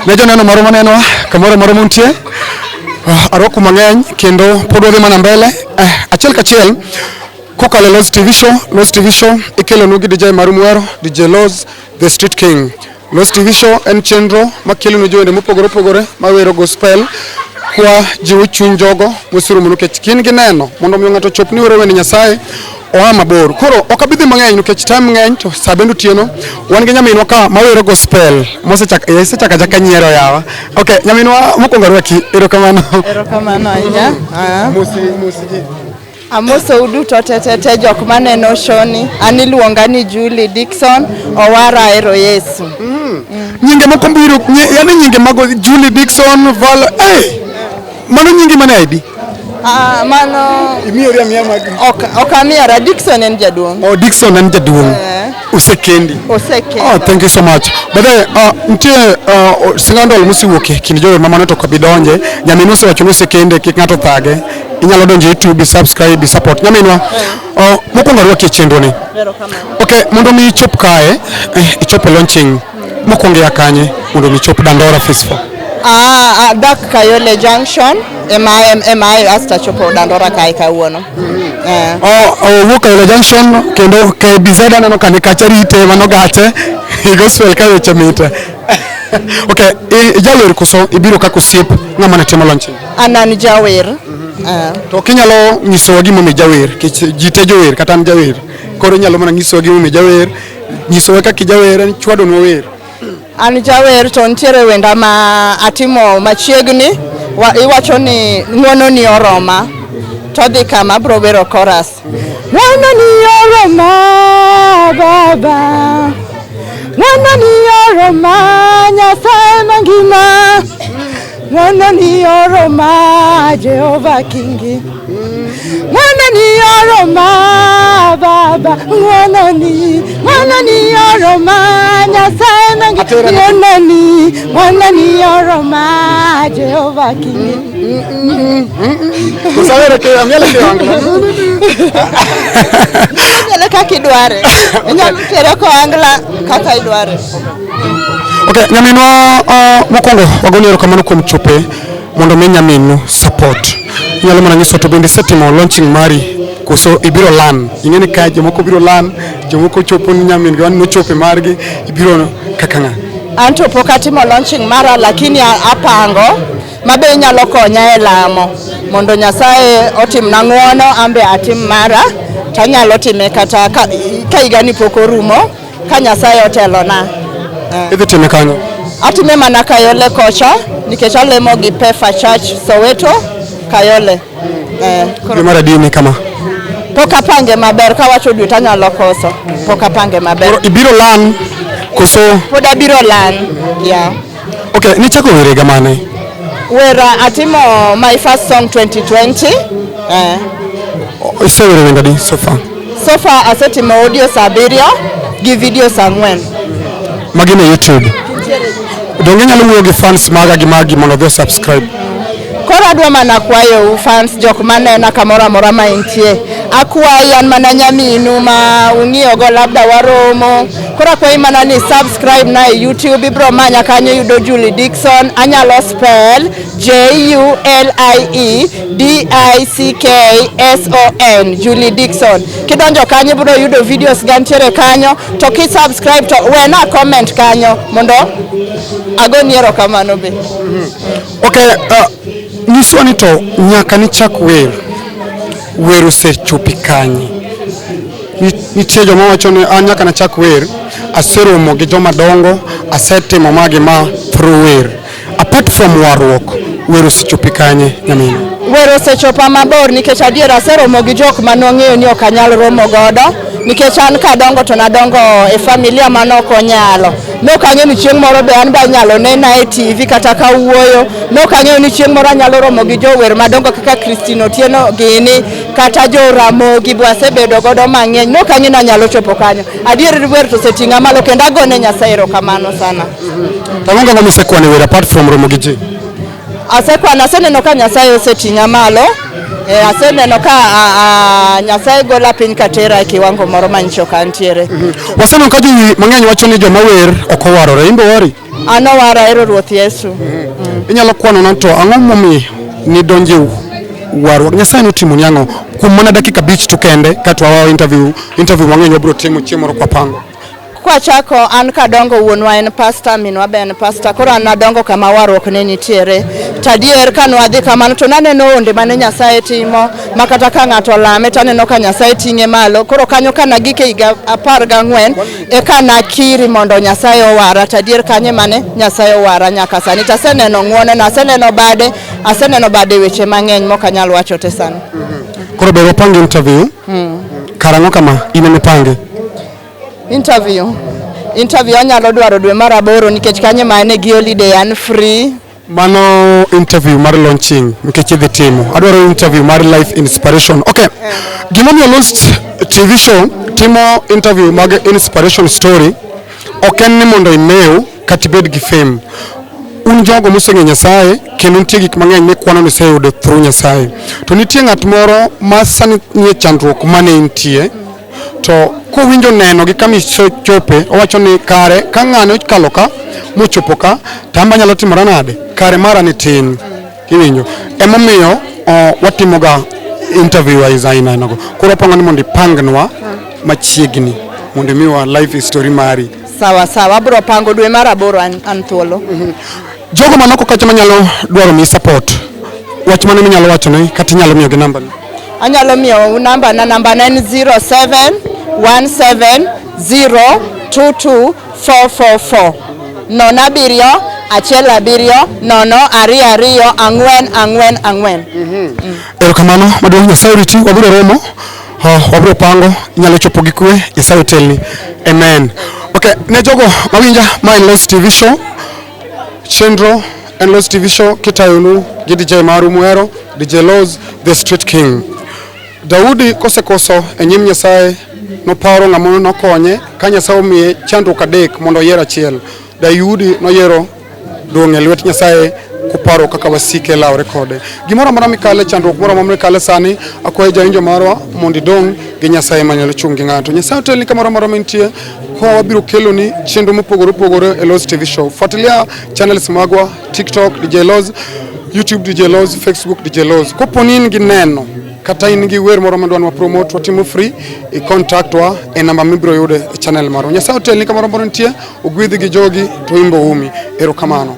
Ne joneno moro manenowa kamoro amora muntie. Arwaku mang'eny kendo pod wadhi mana mbele achiel kachiel kokalo e Loz TV show. Loz TV show ikelonu gi DJ maru muhero, DJ Loz the Street King. Loz TV show en chenro makelonu jowende mopogore opogore mawero gospel kwa jiwo chuny jogo moseromo nikech gin gi neno mondo omiyo ng'ato ochop ni wero wende Nyasaye oa mabor. Koro ok abi dhi mang'eny nikech time ng'eny to sa bende otieno. Wan gi nyaminwa ka mawero gospel mosechako isechako achaka nyiero yawa. Okay, nyaminwa mokwongo arwaki, erokamano. Erokamano ahinya. Mosi mosi ji. Amosou duto te te te jok maneno shoni. An iluonga ni Julie Dixon, owara ahero Yesu. Nyinge moko biro, yani nyinge mago Julie Dixon, Val, hey! Mano nyingi mane ID? Ah, mano Imiyori amiya mag. Ok amiyora, Dixon en jaduong'. Oh, Dixon en jaduong'. Osekendi. Osekendo. Oh, thank you so much. By the way, nitie scandal mosewuok e kind jower mamano to ok abi donje. Nyaminwa osewacho ni osekende, kik ng'ato thage. Inyalo donjo e YouTube, i subscribe, i support. Nyaminwa, mokwongo arwaki e chenro ni. Erokamano. Okay, mondo mi ichop kae, ichop e launching, mokwongo ia kanye mondo mi ichop Dandora Phase 4? Ah, adak Kayole Junction ema asto achopo Dandora kae kawuono. Oh, owuok Kayole Junction kendo KBZ aneno ka ni kacha rite mano gache gospel ka weche mite. Okay, ijawer koso ibiro kaka osiep ng'ama ne timo launching? An an jawer. To kinyalo nyisowa gimomiyo ijawer, nikech ji te jower kata an jawer. Koro inyalo mana nyisowa gimomiyo ijawer, nyisowa kaka ijawer, en chwadonwa wer. An jawer to nitiere wenda ma atimo machiegni iwacho ni ng'wono ni oroma to dhi kama abro wero chorus. Ng'wono ni oroma baba, ng'wono ni oroma Nyasaye mangima, ng'wono ni oroma Jehova Kingi, ng'wono ni oroma baba, ng'wono ni oroma Nyasaye mangima, ng'wono ni oroma Jehova Kingi. Usawere ke amiele ke angla. Inyalo kaka idware. Inyalo tere kohangla kaka idware. Okay, nyaminwa mokwongo wagoni erokamano kuom chope mondo mi nyaminu support. Inyalo mana nyiso to bende isetimo launching mari koso ibiro lan. Ing'e ni ka jomoko biro lan, jomoko chopo ni nyamin gi wan nochope margi, ibiro kaka ng'a? Anto pok atimo launching mara lakini apango mabe inyalo konya e lamo mondo Nyasaye otimna ng'uono ambe atim mara tanyalo time kata ka higani pok orumo ka Nyasaye otelona. Idhi time kanyo? Atime mana Kayole kocha nikech alemo gi Pefa Church Soweto Kayole. Dwe mar adi ni kama? Pok apange maber, kawacho dwe tanyalo koso. Pok apange maber. Koro ibiro lan koso? Pod abiro lan. Yeah. Okay, nichako wer higa mane? Wera atimo my first song 2020. Isewero wende adi so far? So far asetimo audio 7 gi video 4. Magi e YouTube. Donge inyalo wuoyo gi fans maga gi magi mondo odhi subscribe? Koro adwa mana kwayou fans jok manena kamoro amora ma intie. Akwayi an mana nyaminu ma ung'iyogo labda waromo. Koro akwayi mana ni subscribe na e YouTube, ibro manya kanyo yudo Julie Dixon. Anyalo spell Julie Dickson, Julie Dixon. Kidonjo kanyo ibro yudo videos ga ntiere kanyo, to ki subscribe to wena comment kanyo mondo agoni erokamano be. Okay, nyiswa ni to nyaka nichak wer, wer osechopi kanye? Nitie joma wacho ni an nyaka nachak wer, aseromo gi joma dongo, asetimo ma gi ma through wer. Apart from warruok, wer osechopi kanye nyaminwa? Wer osechopa mabor nikech adier aseromo gi jok manong'eyo ni ok anyal romo godo nikech an kadongo to nadongo e familia manok onyalo. Nok ang'eyo ni chieng' moro be an be anyalo nena e TV kata kawuoyo. Nok ang'eyo ni chieng' moro anyalo romo gi jower madongo kaka Christine Otieno gini kata jo Ramogi be asebedo godo mang'eny. Nok ang'eyo ni anyalo chopo kanyo. Adier wer to oseting'a malo kendo agone Nyasaye erokamano sana. To ang'o gang'o misekwano e wer apart from romo gi ji? Asekwano, aseneno ka Nyasaye oseting'a malo. Aseneno ka Nyasaye gola piny katera e kiwango moro ma nyicho ka antiere. Waseneno ka ji mang'eny wacho ni joma wer ok owarore. In be owari? An owara ero Ruoth Yesu. Inyalo kwano na to ang'o momiyo nidonje warruok? Nyasaye notimoni ang'o? Kuom mana dakika 5 to kende kato wawa interview, interview mang'eny wabiro timo chieng' moro kwapango. Kwachako an kadongo wuonwa en pasta, minwa be en pasta, koro an nadongo kama warruok ne nitiere. To adier ka nwadhi kamano to naneno onde mane Nyasaye timo, ma kata ka ng'ato olame to aneno ka Nyasaye ting'e malo. Koro kanyo ka nagik e higa 14 eka nakiri mondo Nyasaye owara. To adier kanyo mane Nyasaye owara nyaka sani. To aseneno ng'wonone, aseneno bade, aseneno bade weche mang'eny mok anyal wacho te sani. Koro ber wapang interview. Karang'o kama in ema ipange? Interview. Interview anyalo dwaro dwe mar 8 nikech kanyo ma an gi holiday an free. Mano interview mar launching nikech idhi timo. Adwaro interview mar life inspiration. Okay. Gimomiyo Lost TV show timo interview mag inspiration story ok en ni mondo imew kata ibed gi fame. Un jogo moseng'eyo Nyasaye kendo nitie gik mang'eny mikwano ni iseyudo through Nyasaye. To nitie ng'at moro ma sani nie chandruok mane intie to kowinjo neno gi kama isechope owacho ni kare ka ng'ane okalo ka mochopo ka to an be anyalo timora nade kare mara ni tin iwinjo emomiyo watimoga interview aina go koro wapango ni mondo ipangnwa machiegni mondo imiwa life history mari. Sawa sawa, abiro pango dwe mar 8 an thuolo. Jogo manoko kacha manyalo dwaro miyi support, wach mane minyalo wacho ne kata inyalo miyogi namba ni? Anyalo miyo namba na, namba na en 0717022444. 0 7 1 7 0 2 2 4 4 4. Erokamano maduong' Nyasaye oriti, wabiro romo, wabiro pango, inyalo chopo gi kwe, Nyasaye otelni. Amen. Okay, ne jogo mawinja, ma en Loz TV show. Chenro en Loz TV show kitayonu gi DJ maru muhero, DJ Loz, the Street King. Daudi kosekoso e nyim Nyasaye noparo ng'ama nokonye ka Nyasaye omiye chandruok 3 mondo oyier achiel. Daudi noyiero dong' e lwet Nyasaye koparo kaka wasike lawre kode. Gimoro amora mikale, chandruok moro amora mikale sani, akwayo jawinjo marwa mondo idong' gi Nyasaye manyalo chung' gi ng'ato. Nyasaye otelni kamoro amora mintie, kwa wabiro keloni chenro mopogore opogore e Loz TV show. Fuatilia channels magwa, TikTok DJ Loz, YouTube DJ Loz, Facebook DJ Loz. Kopo ni in gi neno kata in gi wer moro madwa ni wapromote, watimo free, i contact wa e namba mibiro yudo e channel marwa. Nyasaye otelni kamoro amora nitie, ogwedhi gi jogi to imbo umi. Erokamano.